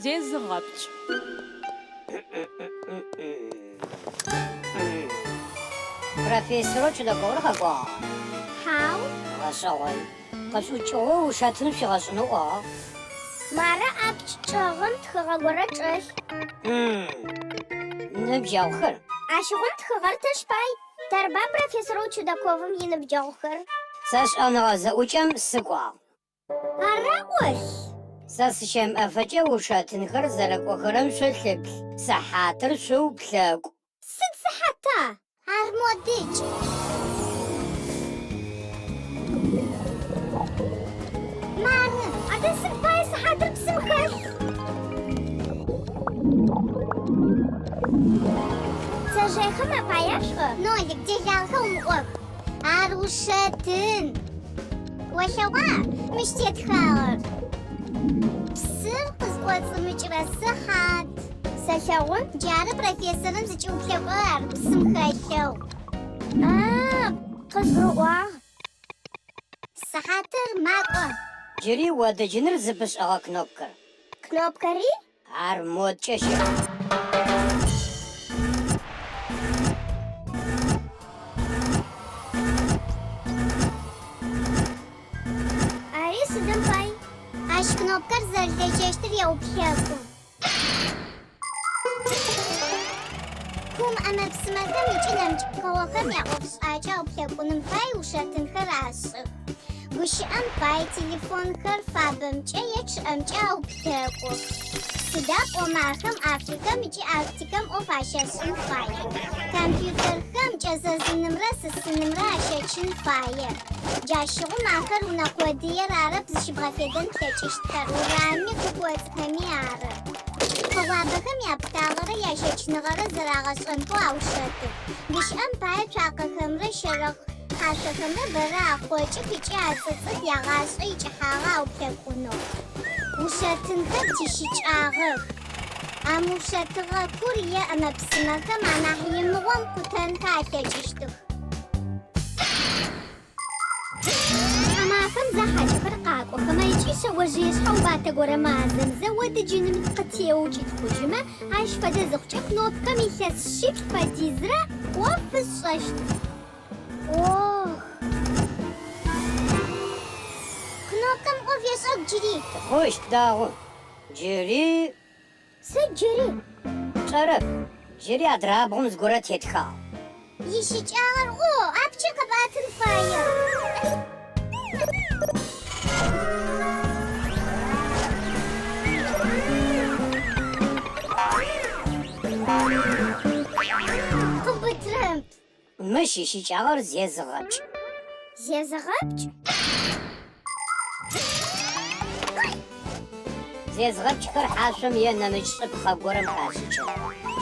Зезыгъэпкӏ. Профессорэу Чудаковыр къэкӏуагъа? Хьау. Гъэшӏэгъон. Къышъуӏукӏыгъэу ушэтын шъуигъэшӏынэу ыӏуагъ. Мары апч чӏэгъым тхыгъэ горэ чӏэлъ. Ныбджэгъухэр? Ащыгъум тхыгъэр тэщ пай. Тэрба профессорэу Чудаковым иныбджэгъухэр? Сэ шӏэныгъэ зэӏукӏэм сыкӏуагъ. Ара ӏолъ? Сэ сыщэмыӏэфэкӏэ ушэтынхэр зэрэкӏохэрэм шъулъыплъ, сыхьатыр шъууплъэкӏу. Сыд сыхьата? Ар модыкӏ. Мары, адэ сыд пае сыхьатыр псым хэлъ? Пцэжъыехэм апая шӏо? Нолик, делагъэхэр умыӏох. Ар ушэтын. Олъэгъуа мыщ тетхагъэр? Псыр къызкӏоцӏымыкӏырэ сыхьат. Сэлъэгъу. Джары профессорым зыкӏиуплъэкӏугъэр ар псым хэлъэу. А, къызгурыӏуагъ. Сыхьатыр макӏо. Джыри одыджыныр зыпышӏэгъэ кнопкэр. Кнопкэри? Ар модкӏэ щыӏ. Ари сыдым пай? Ащ кнопкэр зэрэлэжьэщтыр еуплъэкӏу. Кум ӏэмэ-псымэхэм ыкӏи нэмыкӏ пкъыгъохэм яӏофшӏакӏэ ауплъэкӏуным пай ушэтынхэр ашӏых. Гущыӏэм пай телефонхэр фабэмкӏэ е чъыӏэмкӏэ ауплъэкӏух. Сыда пӏомэ ахэм Африкэм ыкӏи Арктикэм ӏоф ащашӏын фае. Компьютерхэм кӏэзэзынымрэ сысынымрэ ащэчын фае. Джащыгъум ахэр унэ къодыер арэп зыщыбгъэфедэн плъэкӏыщтхэр, урамми кукӏоцӏхэми ары. Пкъыгъуабэхэм япытагъэрэ ящэчыныгъэрэ зэрагъэшӏэнхэу аушэтых. Гущыӏэм пае цуакъэхэмрэ щэрэхъ хьашъохэмрэ бэрэ ахъокӏых ыкӏи ацӏыцӏых ягъашӏэ икӏыхьагъэ ауплъэкӏунэу. Ушэтынхэр тищыкӏагъэх. Амыушэтыгъэ кур е ӏэмэ-псымэхэм анахь имыгъом къутэнхэ алъэкӏыщтых. Тхьамафэм зэ хьакӏэхэр къакӏохэмэ ыкӏи шъэожъые шъхьэубатэ горэ мазэм зэ одыджыным къытеоу кӏитхъужьымэ, ащ фэдэ зыхъукӏэ кнопкэм илъэс шъиплӏ фэдизрэ ӏоф ышӏэщт. Ох! Кнопкэм ӏоф ешӏэ джыри. Хъущт, дэгъу. Джыри. Сыд джыри? Пшӏэрэп, джыри адрабгъум зыгорэ тетхагъ. Ищыкӏагъэр ӏо, апчыр къэпӏэтын фае. Къыубытрэп. Мыщ ищыкӏагъэр зезыгъэпкӏ. Зезыгъэпкӏ? Зезгъэпкӏхэр хьашъом е нэмыкӏ шӏыпхъэ горэм хашӏыкӏы.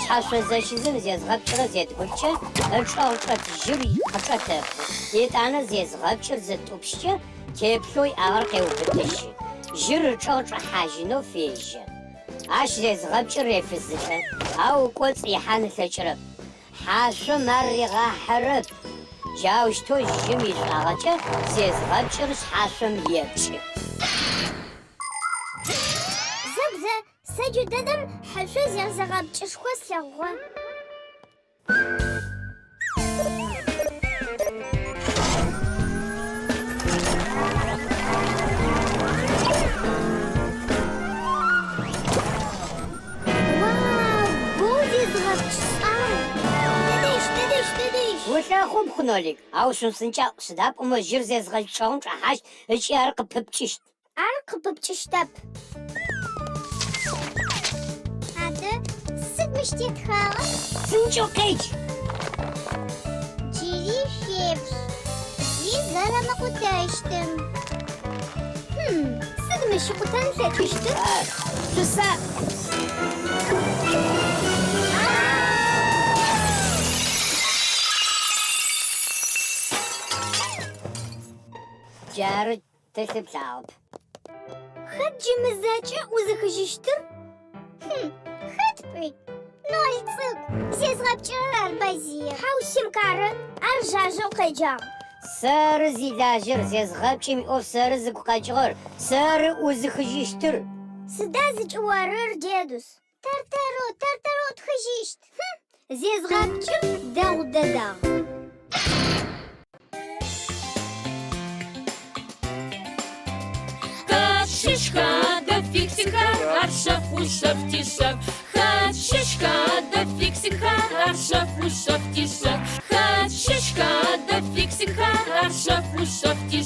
Шъхьэшъо зэщизым зезгъэпкӏырэр зедгулъкӏэ, ычӏэгъ чӏэт жьыр къычӏэтэфы. Етӏанэ зезгъэпкӏыр зыттӏупщкӏэ, теплъэу иӏагъэр къеубытыжьы. Жьыр ычӏэгъ чӏэхьажьынэу фежьэ. Ащ зезгъэпкӏыр рефызылӏэ, ау ыкӏоцӏ ихьан ылъэкӏырэп. Хьашъом ар ригъахьэрэп. Джаущтэу жьым ишӏуагъэкӏэ зезгъэпкӏыр шъхьашъом епкӏы. Зэ, зэ, сэ джыдэдэм хьэшъо зезыгъэпкӏышхо слъэгъугъэ. Уау, боу зезыгъэпкӏ шӏагъу! Дэдэщ, дэдэщ, дэдэщ! Улӏэхъупхъ, Нолик, ау шъупсынкӏаӏу, сыда пӏомэ жьыр зезгъэпкӏ чӏэгъым чӏэхьащт ыкӏи ар къыпыпкӏыщт. Ар къыпыпкӏыщтэп. Адэ, сыд мыщ тетхагъэр? Псынкӏэу къедж! Джыри шъуеплъ, зи зэрэмыкъутэщтым. Хм, сыд мыщ ыкъутэн ылъэкӏыщтыр? Шъусакъ! Джары тылъыплъагъэп. Хэт джы мы зэкӏэ ӏузыхыжьыщтыр? Хм, хэт пӏуи? Ноль цӏыкӏу, зезгъэпкӏырэр арба зиер. Хьау, Симка ары, ар жъажъэу къеджагъ. Сэры зилажьэр, зезгъэпкӏым иӏоф сэры зыгу къэкӏыгъэр, сэры ӏузыхыжьыщтыр. Сыда зыкӏыорыр, дедус? Тэр-тэрэу, тэр-тэрэу тхыжьыщт. Хм, зезгъэпкӏым дэгъу дэдагъ. Хэт щыщха адэ фиксикхэр, ар шъэф ушъэф тишъэф. Хэт щыщха адэ фиксикхэр, ар шъэф ушъэф тишъэф. Хэт щыщха адэ фиксикхэр, ар шъэф ушъэф тишъэф.